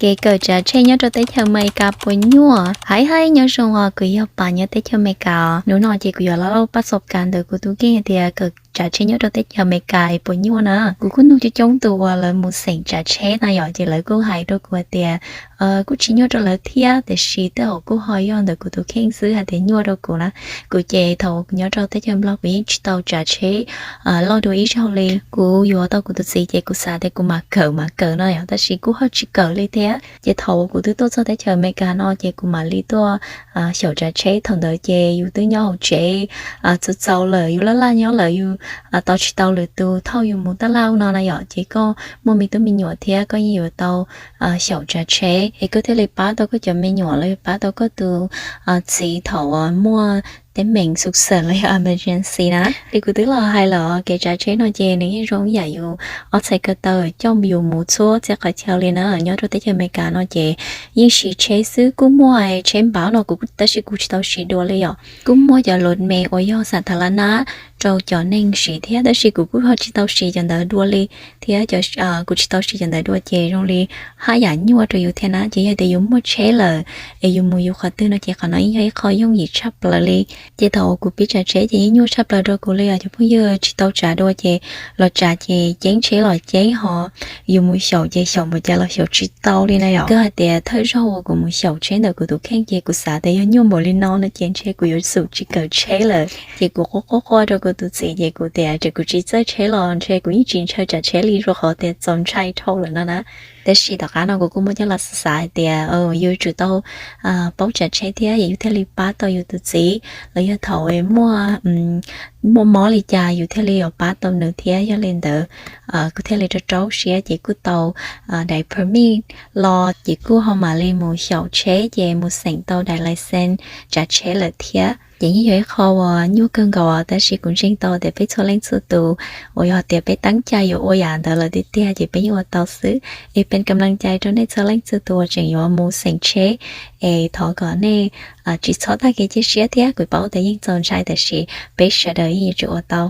Kev kawm tsav tsheb nyob rau teb chaws Amelikas puas nyuaj? Hais hais nyob zoo os, kuv yog Pas nyob teb chaws Amelikas os. Hnub no ces kuv yuav los lau paj xov kav ntawm kuv tus kheej hais tias kawm tsav tsheb nyob rau teb chaws Amelikas es puas nyuaj na. Kuv kuj nug coob coob tus uas lawv mus xeem tsav tsheb na yom, ces lawv kuj hais rau kuv hais tias kuj tsis nyuaj rau lawv thiab, tiam sis tej zaum kuj ho yog ntawm kuv tus kheej xwb hais tias nyuaj rau kuv na. Kuv ces thaum nyob rau teb chaws Nplog kuv yeej tsis tau tsav tsheb loj dua ib zaug li. Kuv yuav tau kuv tus txiv ces kuv xav tias kuv mam kawm mam kawm no yom, tab sis kuj ho tsis kawm li thiab. Ces thaum uas kuv twb tuaj txog teb chaws Amelikas no ces kuv mam li tuaj xyaum tsav tsheb. Thaum ntawd ces yus twb nyob hauv tsev txaus txaus lawm, yus laj laj nyob lawm, yus tos tsis tau lwm tus thauj yus mus taj laj no na yom. Ces koj muaj me tub me nyuam thiab koj yeej yuav tau xyaum tsav tsheb es koj thiaj li pab tau koj cov me nyuam los yog pab tau koj tus txiv thaum muaj teeb meem xuv xeem los yog emergency na. Es kuv twb los hais lawm, kev tsav tsheb no ces nws yeej zoo yam yus ob txhais ko taw coj yus mus txhua txhia qhov chaw li na. Nyob rau teb chaws Amelikas no ces yeej siv tsheb xwb, kuj muaj tsheb npav no kuv tab sis kuv tsis tau siv dua li yom. Kuj muaj cov lus me uas yog xam tha la nab rau cov neeg siv thiab, tab sis kuv kuj ho tsis tau siv cov ntawd dua li thiab. Kuv tsis tau siv cov ntawd dua ces zoo li haj yam nyuaj rau yus thiab na. Ces yog tias yus muaj tsheb lawm es yus mus yus qhov twg no ces qhov no yeej yog ib qho yooj yim tshaj plaws li. Ces thaum uas kuv pib tsav tsheb ces yeej nyuaj tshaj plaws rau kuv li os cov phooj ywg. Tsis tau tsav dua ces los tsav ces ceeb tsheb los ceeb ho, yus mus xyaum ces xyaum npaum cas los xyaum tsis tau li na yom. Koj hais tias thawj zaug uas kuv mus xyaum tsheb ntawm kuv tus kheej ces kuv xav tias yog nyuaj npaum li no no ces ntshe kuv yuav xub tsis kawm tsheb lawm. Ces kuv quaj quaj quaj rau kuv tus txiv ces kuv tias txawm kuv tsis txawj tsheb los ntshe kuv yeej tsis ntshaw tsav tsheb li, rau qhov tias txaus ntshai dhau lawm no na. Tab sis tom qab no kuv kuj muaj coj los xav xav hais tias yus tsum tau paub tsav tsheb thiab yus thiaj li pab tau yus tus txiv, los yog thaum muaj mob li cas yus thiaj li yuav pab tau nws thiab. Yog li ntawd kuv thiaj li rau rau siab ces kuj tau daim permit los ces kuj ho mam li mus xyaum tsheb ces mus xeem tau daim license tsav tsheb lawm thiab. Ces yeej yog ib qho uas nyuaj kawg nkaus, tab sis kuv ntseeg tau tias peb txhua leej txhua tus uas yog tias peb teeb cai yuav ua yam ntawd lawm tiag tiag ces peb yeej ua tau xwb. Es peb kam leej cai rau nej txhua leej txhua tus uas tseem yuav mus xeem tsheb, es thov kom nej tsis txhob tag kev cia siab thiab. Kuv paub tias yeej txaus ntshai tab sis peb sawv daws yeej yuav tsum ua tau.